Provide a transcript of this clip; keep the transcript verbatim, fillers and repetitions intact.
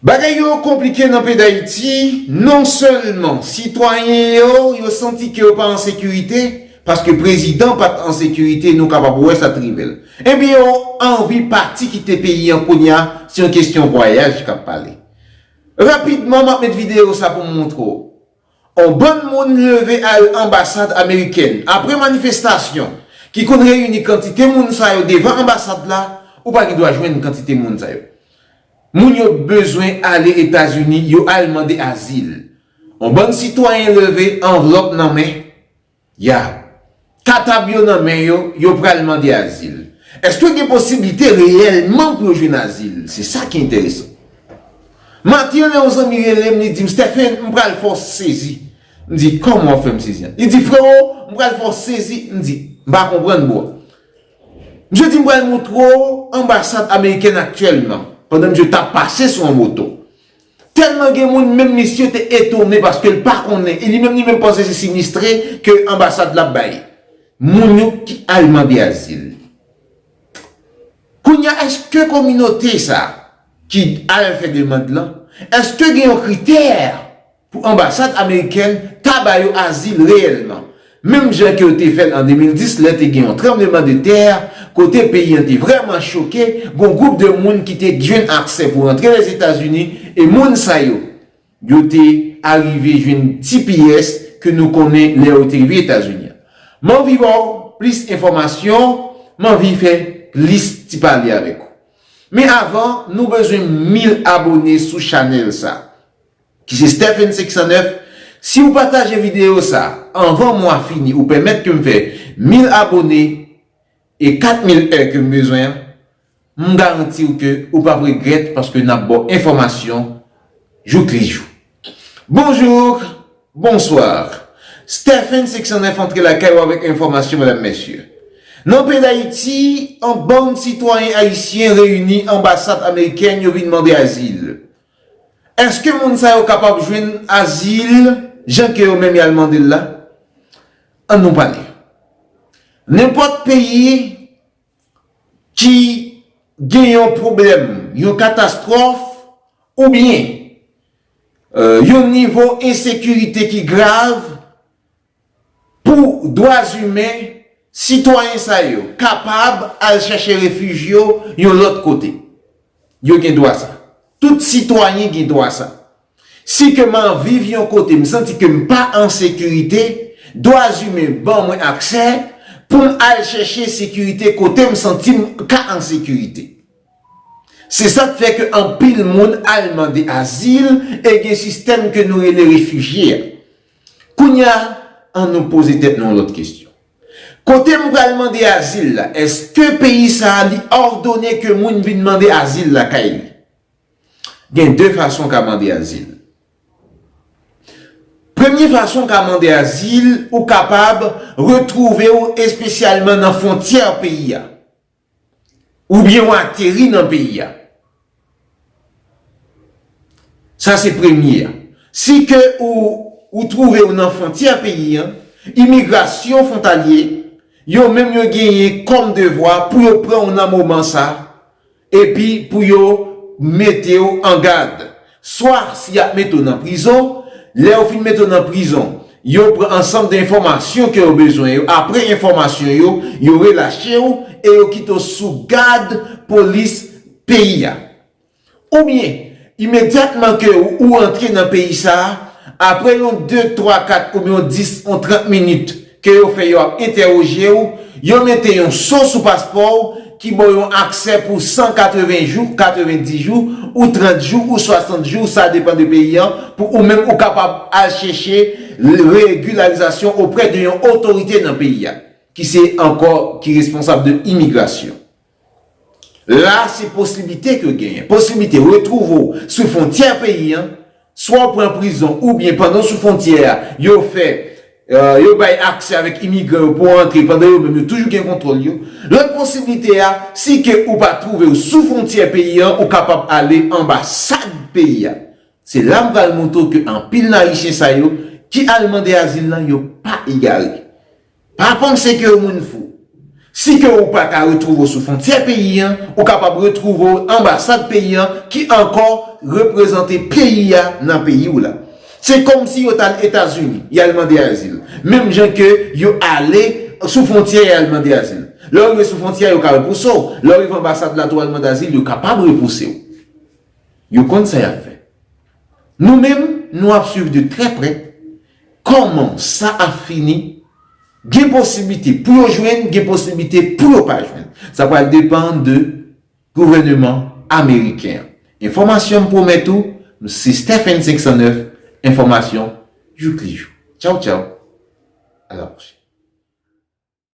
Bagay yo konplike nan peyi Dayiti, non sèlman sitwayen yo, yo santi ke yo pa an sekirite, paske prezidan pa t an sekirite, nou kapab wè sa t rive l. Ebyen, yo anvi pati kite peyi an kounye a, se yon kesyon vwayaj k ap pale. Rapidman, m ap met videyo sa pou m montre w. On bann moun leve al anbasad amerikèn apre manifestasyon ki konn reyini kantite moun sa yo devan anbasad la, ou pa gen dwa jwenn kantite moun sa yo. Moun yo bezwen ale Etazini, yo al mande azil. On bann sitwayen leve anvlòp nan men, ya, katab yo nan men yo, yo pral mande azil. Èske gen posiblite reyèlman pou yo jwenn azil? Se sa ki enteresan. Maten an, lè yon zanmi rele m, li di m, "Stephen, m pral fè w sezi." M di, "Kòman w fè m sezi an?" Li di, "Frewo, m pral fè w sezi." M di, "M pa konprann, bro." Misye di, "M pral montre w anbasad amerikèn aktyèlman," pandan misye t ap pase sou yon moto. Tèlman gen moun, menm misye te etone paske l pa konnen, e li menm, li menm panse se sinistre ke anbasad la bay moun yo ki al mande azil. Kounye a, èske kominote sa ki al fè demann lan, èske gen yon kritè pou anbasad amerikèn ta ba yo azil reyèlman? Menm jan ke yo te fè l an de mil dis, lè te gen yon tranblemanntè kote peyi an te vrèman choke, gon gwoup de moun ki te jwenn aksè pou rantre Lèzetazini, e moun sa yo, yo te arive jwenn T P S ke nou konnen lè yo te rive Etazini an. M anvi ba w plis enfòmasyon, m anvi fè plis ti pale avèk ou. Men avan, nou bezwen mil abone sou chanèl sa, ki se Stephen senk san nèf. Si w pataje videyo sa anvan mwa fini, ou pèmèt ke m fè mil abone e kat mil è ke m bezwen an, m garanti w ke ou p ap regrèt paske n ap ba w enfòmasyon jouk li jou. Bonjou, bonswa. Stephen senk san nèf antre lakay ou avèk enfòmasyon, medam, mesye. Nan peyi Dayiti, yon bann sitwayen ayisyen reyini anbasad amerikèn, yo vin mande azil. Èske moun sa yo kapab jwenn azil jan ke yo menm y al mande l la? Ann nou pale. Nenpòt peyi ki gen yon pwoblèm, yon katastwòf, oubyen, euh, yon nivo ensekirite ki grav, pou dwa imen, sitwayen sa yo kapab al chèche refij yo yon lòt kote. Yo gen dwa sa. Tout sitwayen gen dwa sa. Si ke m al viv yon kote, m santi ke m pa an sekirite, dwa imen ban mwen aksè pou m al chèche sekirite kote m santi m ka an sekirite. Se sa k fè ke anpil moun al mande azil e gen sistèm ke nou rele refijye a. Kounye a, ann nou poze tèt nou yon lòt kesyon. Kote m pral mande azil la, èske peyi sa a li òdone ke moun vin mande azil lakay li? Gen de fason w ka mande azil. Premye fason w ka mande azil, ou kapab retwouve w espesyalman nan fwontyè peyi a. Oubyen w ateri nan peyi a. Sa se premye a. Si ke ou, ou twouve w nan fwontyè peyi an, imigrasyon fwontalye, yo menm yo genyen kòm devwa pou yo pran w nan moman sa, epi pou yo mete w an gad. Swa si y ap mete w nan prizon, lè yo fin mete w nan prizon, yo pran ansanm de enfòmasyon ke yo bezwen yo. Apre enfòmasyon yo, yo relache w e yo kite w sou gad polis peyi a. Oubyen, imedyatman ke ou, ou antre nan peyi sa a, apre yon de, twa, kat oubyen yon dis, yon trant minit ke yo fè yo ap entèwoje w, yo mete yon so sou paspò w ki ba w yon aksè pou san katreven jou, katrevendis jou, ou trant jou, ou swasant jou, sa depann de peyi an, pou ou menm ou kapab al chèche regilarizasyon oprè de yon otorite nan peyi a, ki se ankò, ki responsab de imigrasyon. La, se posiblite ke w genyen. Posiblite retwouve w sou fwontyè peyi an, swa w pran prizon, oubyen pandan w sou fwontyè a, yo fè, euh, yo bay aksè avèk imigran yo pou w antre pandan yo menm yo toujou gen kontwòl yo. Lòt posiblite a, si ke ou pa twouve w sou fwontyè peyi an, ou kapab ale anbasad peyi a. Se la m pral montre w ke anpil nan Ayisyen sa yo ki al mande azil lan, yo pa egare. Pa panse ke yo moun fou. Si ke ou pa ka retwouve w sou fwontyè peyi an, ou kapab retwouve w anbasad peyi an ki ankò reprezante peyi a nan peyi w la. Se kòmsi yo t al Etazini, y al mande azil. Menm jan ke yo ale sou fwontyè, y al mande azil. Lè w rive sou fwontyè, yo ka repouse w. Lè w rive anbasad la tou al mande azil, yo kapab repouse w. Yo konn sa y ap fè. Nou menm, nou ap swiv de trè prè kòman sa ap fini. Gen posiblite pou yo jwenn, gen posiblite pou yo pa jwenn. Sa pral depann de gouvèneman ameriken an. Enfòmasyon m pwomèt ou, m se Stephen senk san nèf, enfòmasyon jouk li jou. Tchaw, tchaw. A la pwochèn.